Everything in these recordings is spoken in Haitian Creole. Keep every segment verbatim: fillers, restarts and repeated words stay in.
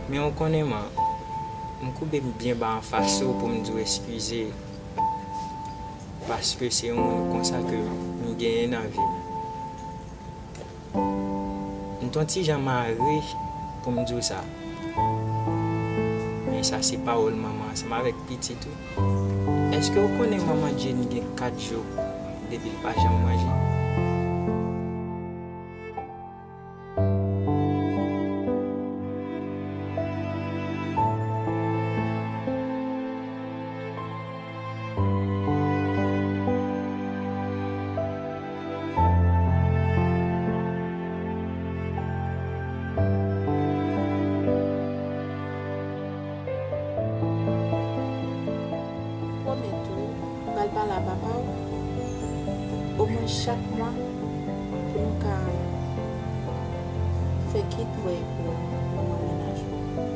Men ou konnen man, m koube m byen ba anfas ou pou m di w eskize, paske se yon moun konsa ke m genyen nan vi m. M t on ti jan mare pou m di w sa. Men sa se pawòl manman ansanm avèk pitit ou. Èske w konnen manman Jane gen kat jou depi l pa janm manje? Pwomèt ou, m pral pale a papa w, omwen chak mwa, pou nou ka fè kit vwè pou manman mennaj ou.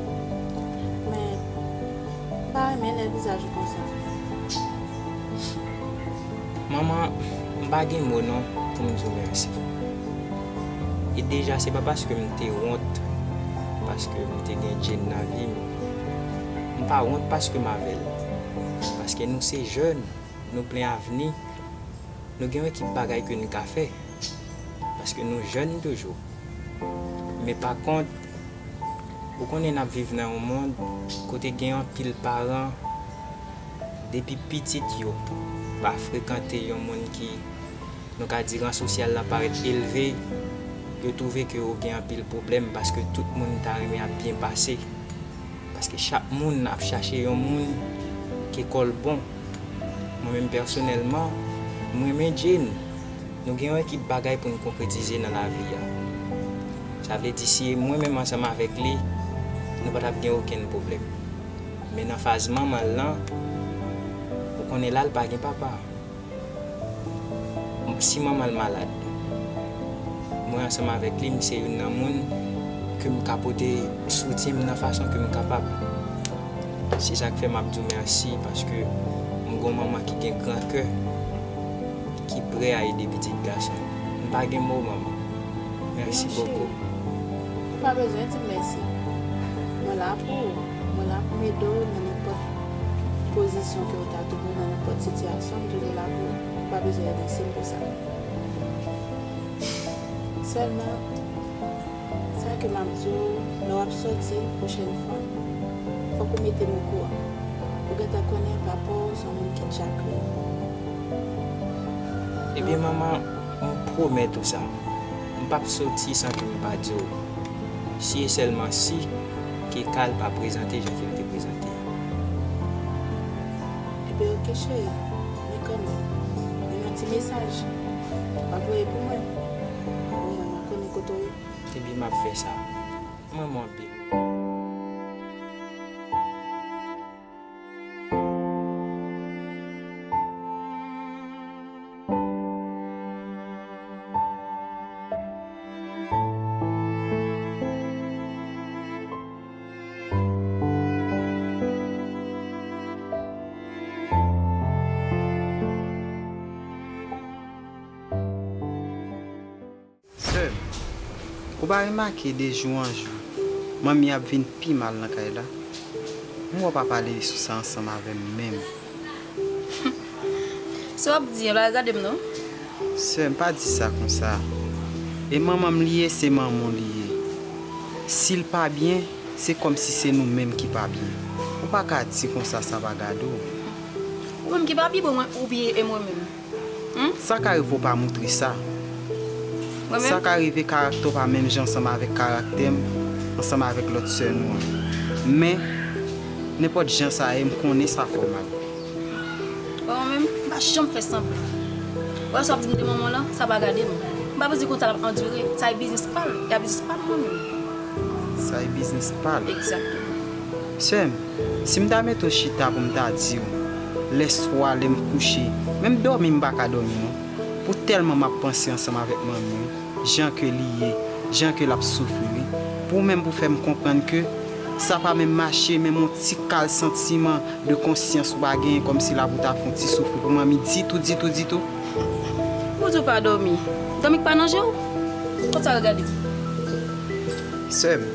Men, m pa renmen lè vizaj ou konsa. Manman, m pa gen mo non pou m di w mèsi. E deja, se pa paske m te wont, paske m te gen Jane nan vi m. M pa wont paske m avè l. Paske nou se jèn, nou plen avni, nou gen yon ekip bagay ke n ka fè. Paske nou jèn toujou. Men pa kont, ou konnen n ap viv nan yon mond kote gen anpil paran, depi pitit yo pa frekante yon moun ki, nou ka di, ran sosyal la parèt elve, yo twouve ke yo gen anpil pwoblèm paske tout moun ta renmen ap byen pase. Paske chak moun ap chache yon moun ke kò l bon. Mwen menm pèsonèlman, m renmen Jane. Nou gen yon ekip bagay pou n konkretize nan lavi a. Sa vle di si e mwen menm ansanm avèk li, nou pa t ap gen okenn pwoblèm. Men nan faz manman l lan, ou konnen la l pa gen papa. Si manman l malad, mwen ansanm avèk li, m se youn nan moun ke m ka pote soutyen m nan fason ke m kapab. Se sa k fè m ap di w mèsi, paske m gon manman ki gen gran kè, ki prè a ede pitit gason l. M pa gen mo, manman. Mèsi bokou. Ou pa bezwen di m mèsi. Mwen la pou ou. Mwen la pou m ede w nan nenpòt pozisyon ke w ta twouve w, nan nenpòt sitiyasyon, m toujou la pou ou. Ou pa bezwen remèsye m pou sa. Sèlman, sa ke m ap di w, lè w ap sòti pwochèn fwa, fòk ou mete m okouran. Ou gentan konnen papa w se yon moun ki djak li. Ebyen, manman, m pwomèt ou sa. M p ap soti san ke m pa di w. Si e sèlman si ke ka l pa prezante jan ke l te prezante a. Ebyen, oke, cheri. Men kanmenm, men yon ti mesaj w ap voye pou mwen. Omwen, mwen konnen kote w ye. Ebyen, m ap fè sa. M renmen w anpil. Sè m, ou pa remake de jou an jou, manmi ap vin pi mal nan kay la? M wè w pa pale sou sa ansanm avè m menm. Sa w ap di an, pa gade m non. Sè m, pa di sa konsa. E manman m li ye, se manman w li ye. Si l pa byen, se kòmsi se nou menm ki pa byen. Ou pa ka di konsa, sa pa gade w. Ou menm ki pa byen, bon, mwen, ou byen e mwen menm. Hmm? Sa ka rive w pa moutre sa. Mwen menm? Sa ka rive karaktè w pa menm jan ansanm avèk karaktè m, ansanm avèk lòt sè nou an. Men, nenpòt jan sa ye, m konnen sa fè w mal. Bon, mwen menm, m pa janm fè sanblan. Ou wè sa w ap di m de manman w lan, sa pa gade m. M pa panse konsa l ap andire. Sa e biznis pa l, e a biznis pa m mwen menm. Sa e biznis pa l. Egzakteman. Sè m, si m ta mete w chita pou m ta di w, lè swa, lè m kouche, menm dòmi m pa ka dòmi non, pou tèlman m ap panse ansanm avèk manmi w, jan ke li ye, jan ke l ap soufri wi. Pou w menm pou fè m konprann ke sa pa menm mache, menm yon ti kal santiman de konsyans ou pa genyen kòmsi la pou ta fè yon ti soufri pou manmi ditou, ditou, ditou. Ou di w pa dòmi. Dòmi k pa nan je w? Kot sa regade? Sè m,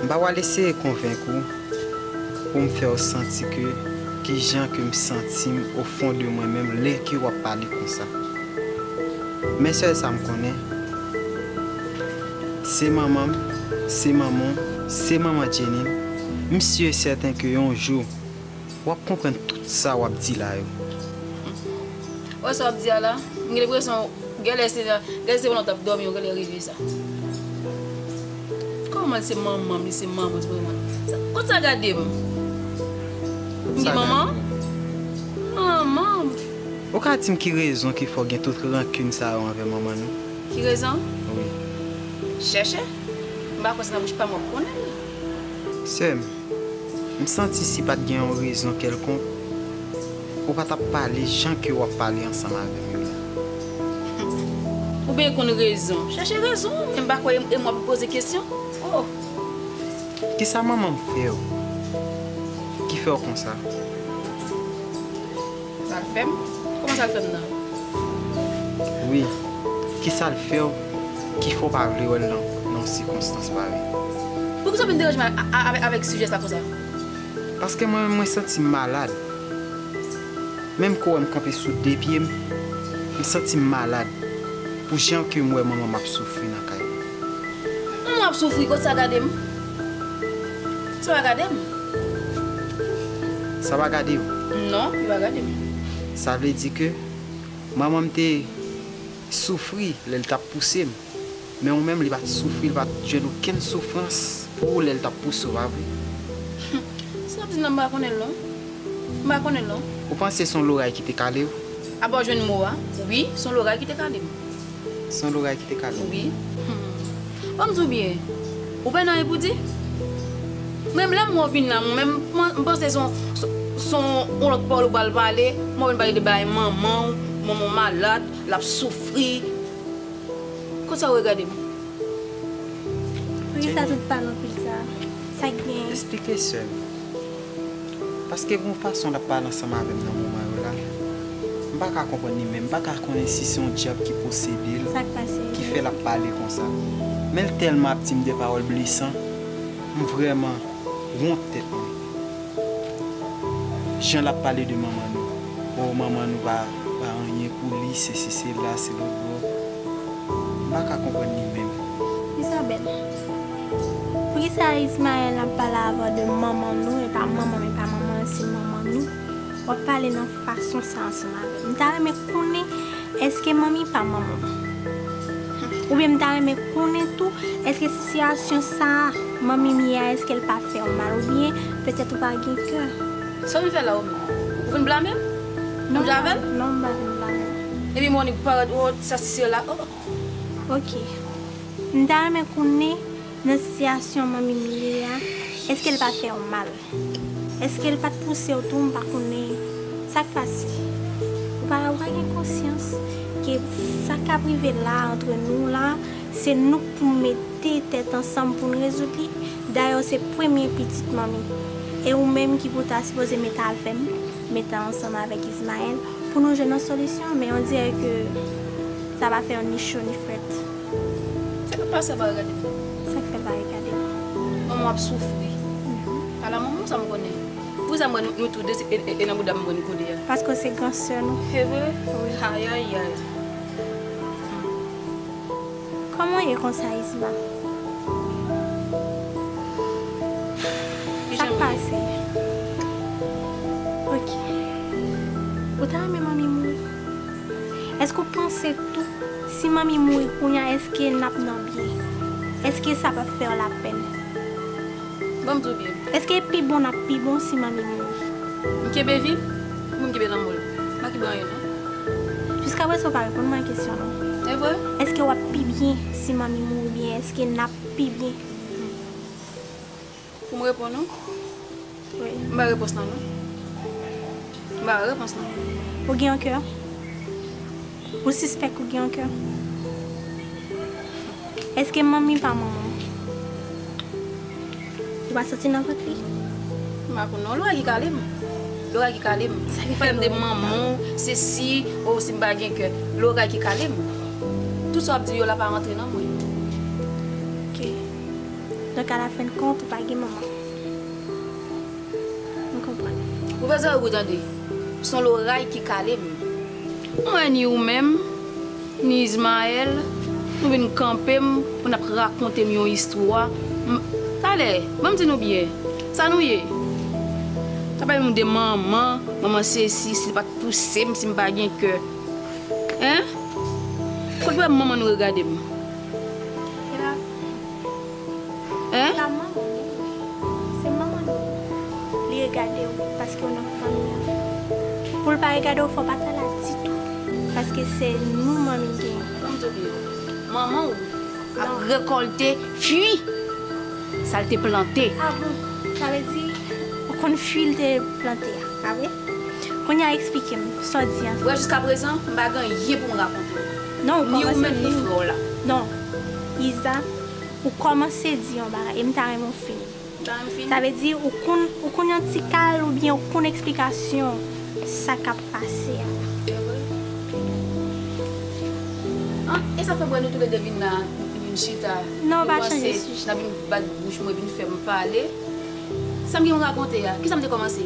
M pa pral eseye konvenk ou pou m fè w santi ke kijan ke m santi m o fon de mwen menm lè ke w ap pale konsa. Men sèl sa m konnen, se manman m, se manman w, se manman Jenny m. M si e sèten ke yon jou, w ap konprann tout sa w ap di la yo. Wè sa w ap di a la? M gen enpresyon, genlè se nan, genlè se pandan w t ap dòmi, w genlè reve sa. Kòman l se manman m, li se manman, se manman. Sa, kot sa gade m? M gen manman? Manman m. Ou ka di m ki rezon ki fè w gen tout rankin sa yo anvè manman nou? Ki rezon? Wi. Chèche. M pa kwè se nan bouch pa m w ap konnen l. Sè m, m santi si pa t gen yon rezon kèlkonk, ou pa t ap pale jan ke w ap pale ansanm avè m yo la. Ou byen konn rezon. Chèche rezon, men m pa kwè e m w ap poze kesyon. Oh! Kisa manman m fè w ki fè w konsa? Sa l fè m? Kòman sa l fè m nan? Wi. Kisa l fè w ki fè w pa vle wè l nan, nan yon sikonstans parèy? Poukisa w vin deranje m a, a, avèk, avèk sijè sa konsa? Paske mwen menm, mwen santi m malad. Menm ke w wè m kanpe sou de pye m, m santi m malad pou jan ke m wè manman m ap soufri nan kay la. Manman w ap soufri, kot sa gade m? Sa pa gade m. Sa pa gade w? Non, li pa gade m. Sa vle di ke manman m te soufri lè l t ap pouse m. Men ou menm, li pa t soufri, li pa t jwenn okenn soufrans pou ou lè l t ap pouse w, pa vre? Sa w ap di m nan, m pa konnen l non. M pa konnen l non. Ou panse se yon loray ki te kale w? Apa w jwenn mo a? Wi, se yon loray ki te kale m. Se yon loray ki te kale w? Wi. Hmm. Ban m di w byen, ou pa nan anyen pou di? Mwen menm lè m wè w vin la, mwen menm, m, m panse se yon, se, se yon lòt pawòl ou pral pale, mwen vin pale de bagay manman w, manman w malad, l ap soufri. Konsa w regade m. Poukisa tout pale anpil sa? Sa k gen? Eksplike sè m. Paske gon fason l ap pale ansanm avè m nan moman yo la. M pa ka konprann li menm. M pa ka konnen si se yon dyab ki posede l, ki fè l ap pale konsa. Men l tèlman ap di m de pawòl blesan, m vrèman wont tèt mwen. Jan l ap pale de manman nou. O, manman nou pa, pa anyen pou li, sesi, sela, se lòt bò. M pa ka konprann li menm. Isabelle, poukisa Ismaël ap pale avè w de manman nou, e pa manman m, e pa manman l, se manman nou? W ap pale nan fason sa ansanm avè m. M ta renmen konnen, èske manmi pa manman m? Oubyen m ta renmen konnen tou, èske sitiyasyon sa a manmi m ye a, èske l pa fè w mal? Oubyen petèt ou pa gen kè? Sa w vin fè la ou menm? Ou vin blame m? Menm jan avè l? Non, m pa vin blame w. Epi Monique parèt, oh, sa si sela, oh. Ok. M ta renmen konnen, nan sitiyasyon manmi m ye a, èske l pa fè w mal? Èske l pa t pouse w tou, m pa konnen sa k pase. Ou pa, ou pa gen konsyans ke sa k ap rive la antre nou la, se nou k pou mete tèt ansanm pou n rezoud li. Dayè, w se premye pitit manmi. E ou menm ki pou ta sipoze met avè m, met ansanm avèk Ismaël, pou nou jwenn yon solisyon. Men on dirè ke sa pa fè w ni cho ni frèt. Sa k ap pase a pa regade m? Sa k fè l pa regade w? Manman w ap soufri. Mhm. Ala manman w sa m konnen. Poukisa m wè nou, nou tou de, se, e, e, e nan bouda m wè nou kode a? Paske w se gran sè nou. Se vre? Wi. Ayayay. Kòman w ye konsa, Isma? Sa k pase? Ok. Ou ta renmen manmi mouri? Èske w panse tou, si manmi mouri kounye a, èske n ap nan byen? Èske sa p ap fè w lapèn? Ban m di w byen. Èske pi bon n ap pi bon si manmi mouri? M kenbe vi m, pou m kenbe lanmou l. M pa kenbe anyen non. Jiskaprezan ou pa reponn mwen kesyon non. E vre? Èske w ap pi byen si manmi mouri oubyen èske n ap pi byen? Pou m reponn ou? Wi. M ba repons lan non. M ba repons lan. Ou gen yon kè? Ou sispèk ou gen yon kè? Èske manmi pa manman w? Ou pa soti nan vant li? M pa konn non, loray ki kale m. Loray ki kale m. Sa ki fè pale m de manman w, se si, o si m pa gen kè. Loray ki kale m. Tout sa w ap di yo la pa rantre nan mwen. Ok. Donk, à la fin de compte, ou pa gen manman. M konprann. Ou bezwen ou tande. Se yon loray ki kale m. Mwen ni ou menm, ni Ismaël, nou vin kanpe m pou n ap rakonte m yon istwa. M, talè, ban m di nou byen, sa nou ye? Sa pa yon de manman, manman sesi, si li pa t pouse m, si m pa gen kè. Hein? Kote w wè manman nou regade m? Hein? La manman nou. Se manman nou. Li regade w paske w nan fanmi an. Pou l pa regade w, fò w pa t al la ditou. Paske se nou manmi l genyen. Ban m di w byen. Manman w ap rekòlte fwi sa l te plante. Ah bon? Sa vle di, ou konn fwi l te plante a, pa vre? Kounye a eksplike m, sa w di an. Wè, jiskaprezan, m pa gen anyen pou m rakonte w. Non, ou kòmanse di. Ni ou menm, ni frè w la. Non. Iza, ou kòmanse di yon bagay, e m ta renmen w fini. Sa vle di, ou konn, ou konn yon ti kal oubyen ou konn eksplikasyon sa k ap pase a. Ah, e sa fè m wè nou toulède vin la, vin chita. Non, pa chanje sijè. N ap vin bat bouch mwen, vin fè m pale. Sa m gen pou rakonte a? Kisa m te kòmanse?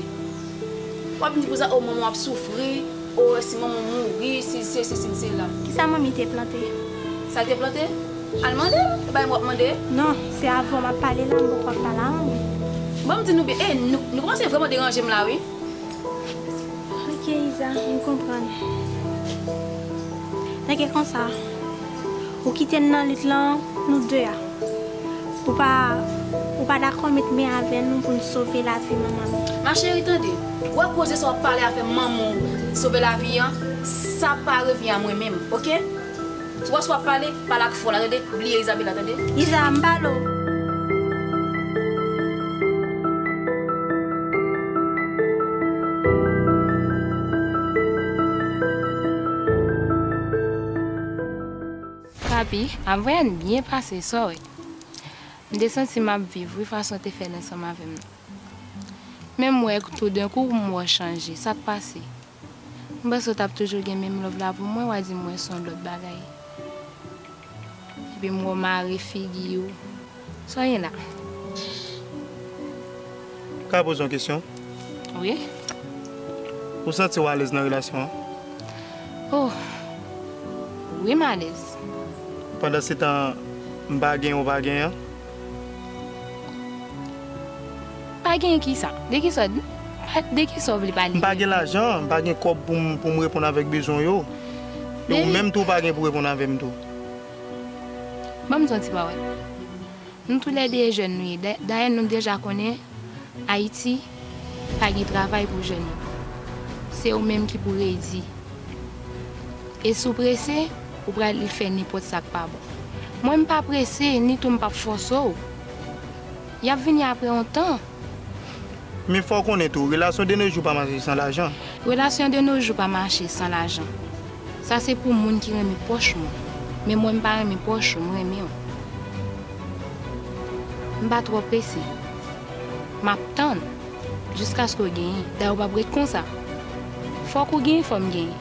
W ap vin di pou sa, o, manman w ap soufri. O, si manman mouri, si sesi, si sela. Kisa manmi te plante? Sa l te plante? Al mande l, e pa m w ap mande? Non, se avè w m ap pale la, m poko ap pale a manmi. Bon, m di nou byen, e, nou, nou kòmanse vrèman deranje m la, wi. Ok, Iza, m konprann. Donk, e konsa, ou kite n nan lit lan, nou de a. Ou pa, ou pa dakò met men avè nou pou n sove lavi manman nou? Ma chérie, tande. Ou wè koze sa w ap pale afè manman w sove lavi an, sa pa revyen a mwen menm, oke? Si w wè sa w ap pale, pale ak frè w la, tande? Bliye Isabella, tande? Iza, m pale w. Papi, apre n byen pase, sa w wè. M te santi m ap viv, wi, fason w te fè l ansanm avè m nan. Men m wè toudenkou, m wè w chanje. Sa k pase? M panse w t ap toujou gen menm love la pou mwen, w a di m wè se yon lòt bagay. Epi m wè w mare figi w. Sa w gen la? M ka poze yon kesyon? Wi. Ou santi w alèz nan relasyon an? Oh, wi, m alèz. Pandansetan, m pa gen, ou pa genyen? Pa gen kisa? De kisa? De kisa w vle pale? M pa gen lajan, m pa gen kòb pou m, pou m reponn avèk bezwen yo. E ou menm tou, ou pa gen pou reponn avè m tou. Ban m di w yon ti pawòl. Nou toulède jèn nou ye. Da-, dayè nou deja konnen Ayiti pa gen travay pou jèn yo. Se ou menm ki pou redi. E si w prese, ou pral fè nenpòt sa k pa bon. Mwen, m pa prese, ni tou m p ap fòse w. Y ap vini apre yon tan. Men fò w konnen tou, relasyon de nos jours pa mache san lajan. Relasyon de nos jours pa mache san lajan. Sa se pou moun ki renmen pwòch mwen. Men mwen, m pa renmen pwòch ou, m renmen w. M pa twò prese. M ap tann jiskaske w genyen. Dayè, w p ap ret konsa. Fòk ou genyen, fò m genyen.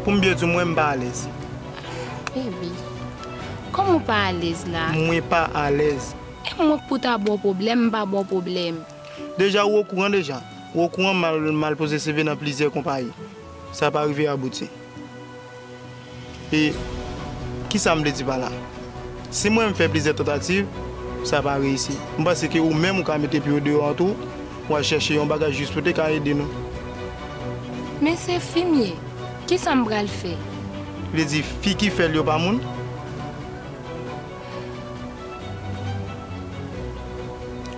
Pou m byen di w, mwen, m pa alèz. Baby, kòman w pa alèz la? Mwen pa alèz. E mwen k pou ta ba w pwoblèm, m pa ba w pwoblèm. Deja, ou okouran deja. Ou okouran m al, m al poze C V nan plizyè konpayi. Sa pa rive abouti. E kisa m vle di pa la? Si mwen m fè plizyè tantativ, sa pa reyisi. M panse ke ou menm ou ka mete pye w deyò an tou, w al chèche yon bagay jis pou te ka ede nou. Men se fi m ye. Kisa m pral fè? Vle di fi ki fè l yo pa moun?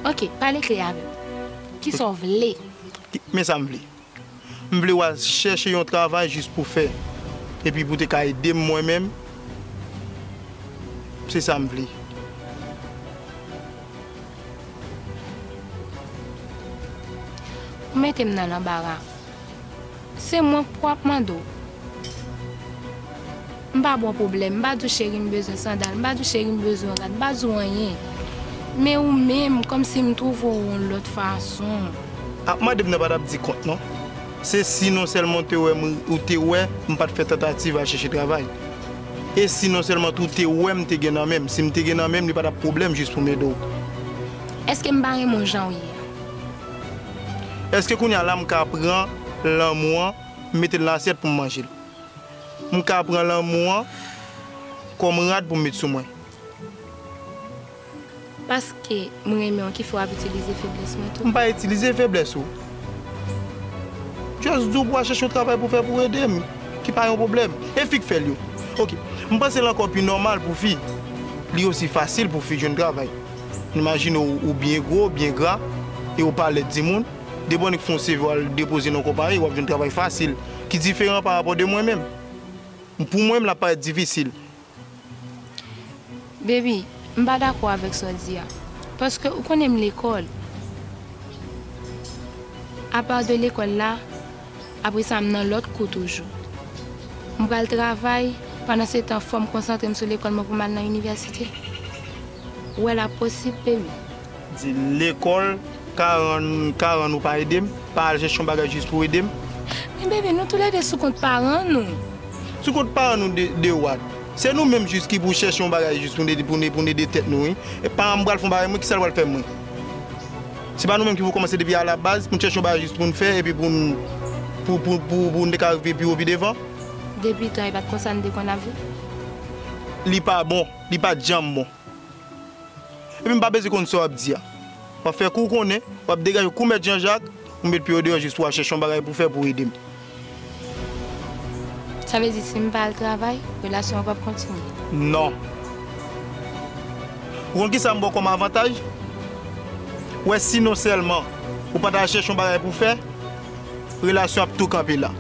Ok, pale klè avè m. Kisa w vle? Men sa m vle. M vle w al chèche yon travay jis pou fè. Epi pou te ka ede m mwen menm. Se sa m vle. Ou mete m nan lanbara. Se mwen k pou ap mande w. M pa ba w pwoblèm, m pa di w cheri m bezwen sandal, m pa di w cheri m bezwen rad, m pa di w anyen. Men ou menm, kòmsi m twouve w yon lòt fason. Ap mande m nan pa t ap di kont non. Se si non sèlman w te wè m, ou te wè m pa t fè tantativ al chèche travay. E si non sèlman tou te wè m te gen nan men m, si m te gen nan men m, li pa t ap pwoblèm jis pou m ede w. Èske m pa renmen w jan w ye a? Èske kounye a la m ka pran lanmou an, m mete l nan asyèt pou m manje l? M ka pran lanmou an kòm rad pou m met sou mwen? Paske m renmen w ki fè w ap itilize feblès mwen tou. M pa itilize feblès ou. Just di w pou al chèche yon travay pou fè pou ede m, ki pa yon pwoblèm. E fi k fè l yo. Ok. M panse l ankò pi nòmal pou fi. Li osi fasil pou fi jwenn travay. Imajine w, ou byen gwo, byen gra, e w pa lèd di moun. Depi w annik fè yon C V w al depoze nan konpayi, w ap jwenn travay fasil, ki diferan pa rapò de mwen menm. Pou mwen menm, l ap parèt difisil. Baby, m pa dakò avèk sa w di a. Paske ou konnen m lekòl. Apa de lekòl la, apre sa m nan lòt kou toujou. M pral travay, pandan se tan fò m konsantre m sou lekòl mwen pou m al nan inivèsite. Ou wè l ap posib, baby? Di lekòl, ka rann, ka rann ou pa ede m, pa al chèche yon bagay jis pou ede m. Men baby, nou toulède sou kont paran nou. Sou kont paran nou de, de what? Se nou menm jis ki pou chèche yon bagay jis pou n ede, pou n, pou n ede tèt nou, wi. E paran m pral fè yon bagay, mwen, kisa l pral fè mwen? Se pa nou menm ki pou kòmanse depi alabaz, pou n chèche yon bagay jis pou n fè, epi pou n, pou, pou, pou, pou n te ka rive pi wo, pi devan? Depi tan, e pa t konsa n te konn ap viv? Li pa bon, li pa t janm bon. Epi m pa bezwen konn sa w ap di a. W ap fè kou w konnen, w ap degaje w kou Mèt Jan Jak, ou met pye w deyò jis pou w al chèche yon bagay pou w fè pou w ede m. Sa vle di si m pa al travay, relasyon an p ap kontinye? Non. Ou konn kisa m ba w kòm avantaj? W wè si non sèlman ou pa t al chèche yon bagay pou w fè, relasyon ap tou kanpe la.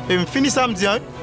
Epi m fini sa m di a, wi.